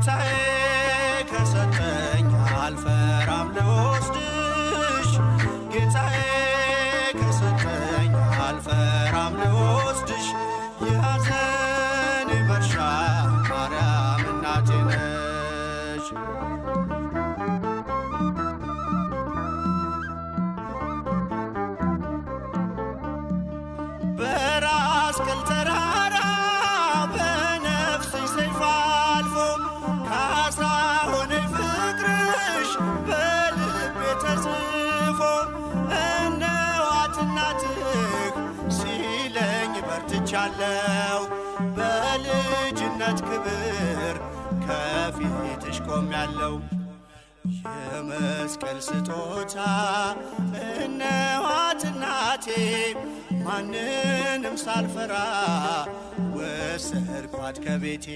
ጌታዬ ከሰጠኝ አልፈራም ልወስድሽ፣ ጌታዬ ከሰጠኝ አልፈራም ልወስድሽ፣ የሐዘኔ መርሻ ማርያም እናቴ ነሽ። በራስ ቅል ተራራ በነፍስሽ ሰይፍ አልፎ ካሳ ሆነኝ ፍቅርሽ በልቤ ተጽፎ፣ እነዋት እናትህ ሲለኝ በርትቻለሁ፣ በልጅነት ክብር ከፊትሽ ቆሜያለሁ። የመስቀል ስጦታ እነዋት እናቴ፣ ማንንም ሳልፈራ ወሰድኳት ከቤቴ።